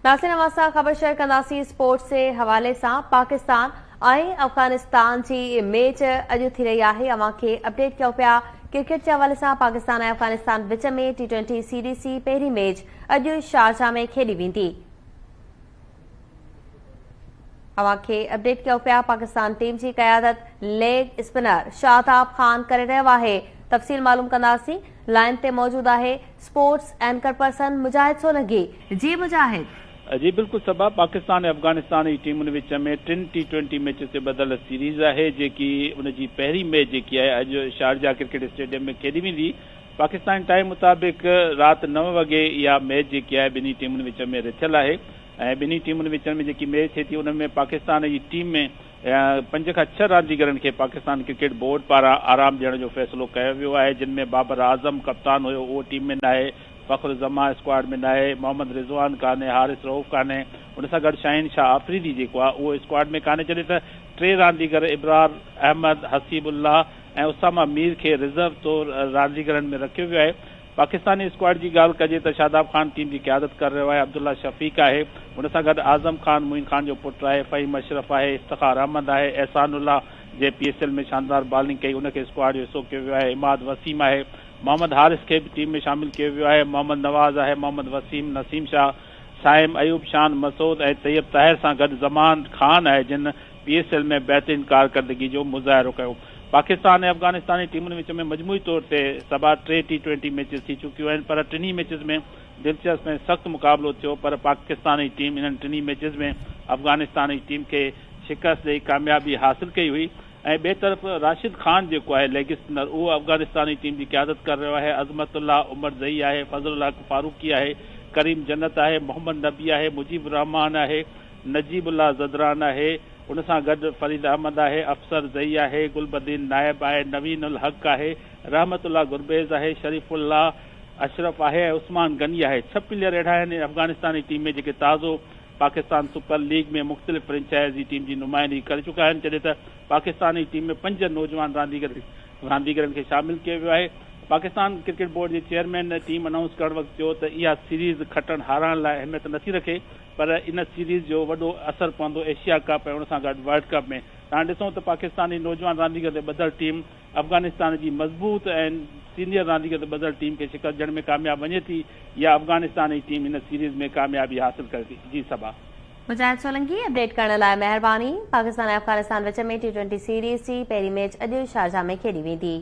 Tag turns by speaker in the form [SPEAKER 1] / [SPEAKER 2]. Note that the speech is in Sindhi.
[SPEAKER 1] ناصر اوهان سان خبر شيئر ڪنداسين اسپورٽس جي حوالي سان پاڪستان ۽ افغانستان جي ميچ اڄ ٿي رهي آهي اوهان کي اپڊيٽ ڪيون پيا ڪرڪيٽ جي حوالي سان پاڪستان ۽ افغانستان وچ ۾ ٽي ٽوئنٽي سيريز جي پهرين ميچ اڄ شارجا ۾ کيڏي ويندي. اوهان کي اپڊيٽ ڪيون پيا پاڪستان ٽيم جي قيادت ليگ اسپنر شاداب خان ڪري رهيو آهي تفصيل معلوم ڪنداسين لائن تي موجود آهي sports anchor person Mujahid Solangi جي مجاهد.
[SPEAKER 2] جي بلڪل صبا، پاڪستان ۽ افغانستان جي ٽيمن وچ ۾ ٽن ٽي ٽوئنٽي ميچز تي ٻڌل سيريز آهي جيڪي ان جي پهرين ميچ جيڪي آهي اڄ شارجا ڪرڪيٽ اسٽيڊيم ۾ کيڏي ويندي پاڪستاني ٽائيم مطابق رات نو وڳي اها ميچ جيڪي آهي ٻنهي ٽيمن وچ ۾ رٿيل آهي ۽ ٻنهي ٽيمن وچ ۾ جيڪي ميچ ٿئي ٿي ان ۾ پاڪستان جي ٽيم ۾ پنج کان ڇهه رانديگرن کي پاڪستان ڪرڪيٽ بورڊ پاران آرام ڏيڻ جو فيصلو ڪيو ويو آهي جن ۾ بابر اعظم ڪپتان هيو اهو ٽيم ۾ ناهي، فخر الزمان اسڪواڊ ۾ ناهي، محمد رضوان ڪانهي، حارث رئوف ڪانهي، ان سان گڏ شاهين شاهه آفريدي جيڪو آهي اهو اسڪواڊ ۾ ڪانهي جڏهن ته ٽي رانديگر ابرار احمد، حسيب الله ۽ اسامه مير کي ريزرو طور رانديگرن ۾ رکيو ويو آهي. پاڪستاني اسڪواڊ جي ڳالهه ڪجي ته شاداب خان ٽيم جي قيادت ڪري رهيو آهي، عبدالله شفيق آهي، ان سان گڏ اعظم خان معين خان جو پٽ آهي، فهيم اشرف آهي، افتخار احمد آهي، احسان الله جنهن پي ايس ايل ۾ شاندار بالنگ ڪئي ان کي اسڪواڊ جو حصو ڪيو ويو آهي، عماد وسيم آهي، محمد حارث کي به ٽيم ۾ شامل ڪيو ويو آهي، محمد نواز آهي، محمد وسيم، نسيم شاهه، صائم ايوب، شان مسعود ۽ طيب طاهر سان گڏ زمان خان آهي جن پي ايس ايل ۾ بهترين ڪارڪردگي جو مظاهرو ڪيو. پاڪستان ۽ افغانستان جي ٽيمن وچ ۾ مجموعي طور تي سوا ٽي ٽي ٽوئنٽي ميچز ٿي چڪيون آهن پر ٽنهي ميچز ۾ دلچسپ ۽ سخت مقابلو ٿيو پر پاڪستان جي ٽيم انهن ٽنهي ميچز ۾ افغانستان جي ٽيم کي شڪست ڏئي ڪاميابي حاصل ڪئي هئي ۽ ٻئي طرف راشد خان جيڪو آهي ليگ اسپنر اهو افغانستان جي ٽيم جي قيادت ڪري رهيو آهي، عظمت الله عمر زئي آهي، فضل الحق فاروقي آهي، ڪريم جنت آهي، محمد نبي آهي، مجيب الرحمان آهي، نجيب الله زدران آهي، ان سان گڏ فريد احمد آهي، افسر زئي آهي، گلبدين نائب آهي، نوين الحق آهي، رحمت الله گربيز آهي، شريف الله اشرف آهي ۽ عثمان غني آهي. ڇهه پليئر اهڙا آهن افغانستان جي ٽيم ۾ جيڪي تازو پاڪستان سپر ليگ ۾ مختلف فرنچائز جي ٽيم جي نمائندگي ڪري چڪا آهن جڏهن ته پاڪستان جي ٽيم ۾ پنج نوجوان رانديگرن کي شامل ڪيو ويو آهي. پاڪستان ڪرڪيٽ بورڊ جي چيئرمين ٽيم انائونس ڪرڻ وقت چيو ته اها سيريز کٽڻ هارائڻ لاء اهميت نٿي رکي پر ان سيريز جو وڏو اثر پوندو ايشيا ڪپ ۽ ان سان گڏ ورلڊ ڪپ ۾ ته هاڻي ڏسون ته پاڪستاني نوجوان رانديگر تي ٻڌل ٽيم افغانستان جي مضبوط ۽ سينيئر رانديگر تي ٻڌل ٽيم کي شڪست ڏيڻ ۾ ڪامياب وڃي ٿي يا افغانستان جي ٽيم هن سيريز ۾ ڪاميابي حاصل ڪري ٿي. جي صبا.
[SPEAKER 1] مجاهد سولنگي اپڊيٽ ڪرڻ لاء مهرباني. پاڪستان ۽ افغانستان وچ ۾ ٽي ٽوئنٽي سيريز جي پهرين ميچ اڄ شارجا ۾ کيڏي ويندي.